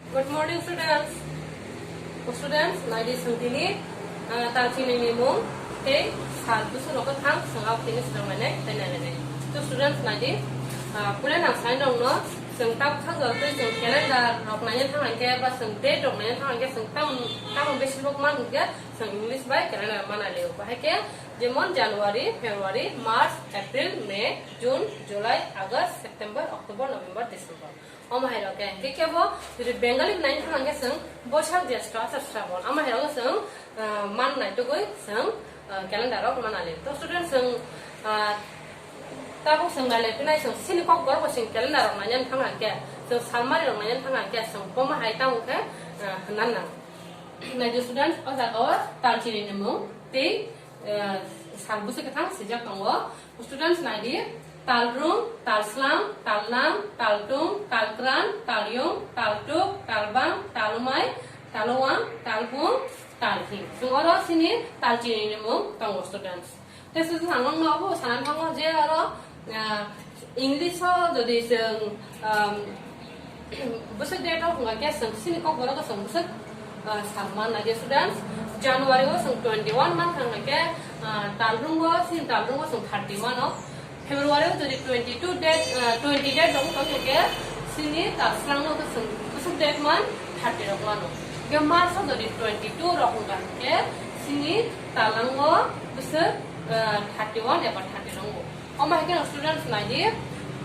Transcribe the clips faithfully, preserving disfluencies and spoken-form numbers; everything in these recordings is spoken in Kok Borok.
Good morning, students. Students, naidi swng tini, ah, tal chini ni mung tei sal busu rok thang swng au tini swrang mane tei nai nai. To students, naidi, ah, pura nang sai nong no swng tab khang jor tei swng calendar rok nai thang ke ba swng date rok nai thang ke swng tam tam besi bok man ke swng English bai calendar mana leo. Bahai ke jemon January, February, March, April, May, June, July, August, September, October, November, December. Omo hai rok ke, hingke kebo, jodi Bengali nai thang ke swng, Boishak, Jyeshtho, Asar, Srabon. Omo hai rok swng, ah, man nai tugui swng, ah, calendar rok mana le. To student swng, ah, tabuk swng nai le, pinai swng, sini kok borok bo swng calendar rok nai thang ke, swng salmari rok nai thang ke, swng omo hai tamo khe, ah, nan nang. Nai di student, o jaga o tal chini ni mung, tei, ah, sal busu kwthang swijak tongo. Students, naidi, talrung, talslam, talnam, taltung, talkran, talyung, taltuk, talbang, talumai, talowang, talbung, talhing. Chwng oro chini tal chini ni mung tongo, students. Tei se ang nokno obo sana thango je oro, ah, English o jodi chwng, um, bwswk date o hwnga khe chwng chini kok borok o chwng bwswk, ah, sal man nai, students. January o chwng twenty one man hwnga khe, ah, talrung o, chini talrung o chwng thirty one o. February o jodi twenty two date, ah, twenty date rok wngkha khe chini talslang no chwng bwswk date man thirty rok mano. Khe March o jodi twenty two rok wngkha khe chini talang o bwswk, ah, thirty one eba thirty rok. Omo hai kheno students, nai di,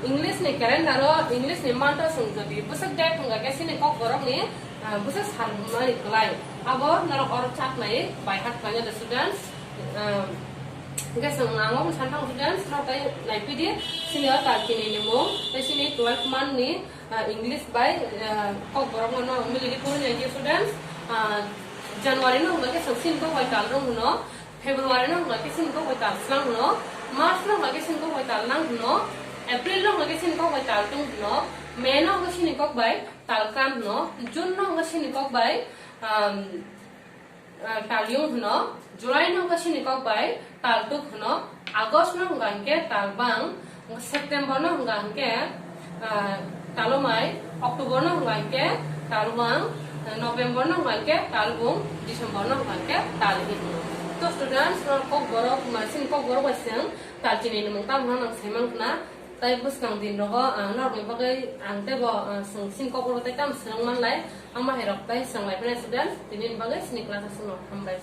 English ni calendar o, English ni month o chwng jodi bwswk date wngkha khe chini kok borok ni, ah, bwswk sal mani kwlai. Abo norok oro chak nai by heart khlaina di students. Ah, hingke chwng ang omo san thango students, norok tai nai phi di, chini o tal chini ni mung, tei chini twelve month ni, ah, English bai, ah, kok borok no mili di phuru nai di students. Ah, January no hwnba khe chwng chini kok bai tal rung hwno. February no hwnba khe chini kok bai tal slang hwno, March no hwnba khe chini kok bai tal nang hwno, April no hwnba khe chini kok bai tal tung hwno, May no hwnba chini kok bai tal kran hwno, June no hwnba chini kok bai, um, uh, tal yung hwno, July no hwnba chini kok bai tal tuk hwno, August no hwnba khe tal bang, September no hwnga hwnkhe, ah, talomai, October no hwnga hwnkhe talwang, November no hwnga hwnkhe talbung, December no hwnga hwnkhe talhing. To students, no kok borok, ma, chini kok borok bai chwng tal chini ni mung tamo no nang sai man khna. Tai bwskang din rogo ang norok ni bagwi ang teibo, ah, chwng chini kok borok tai tamo swrwng man lai. Ang ma hai rok tai swrwng lai phai students, tini ni bagwi chini class aswk no hambai.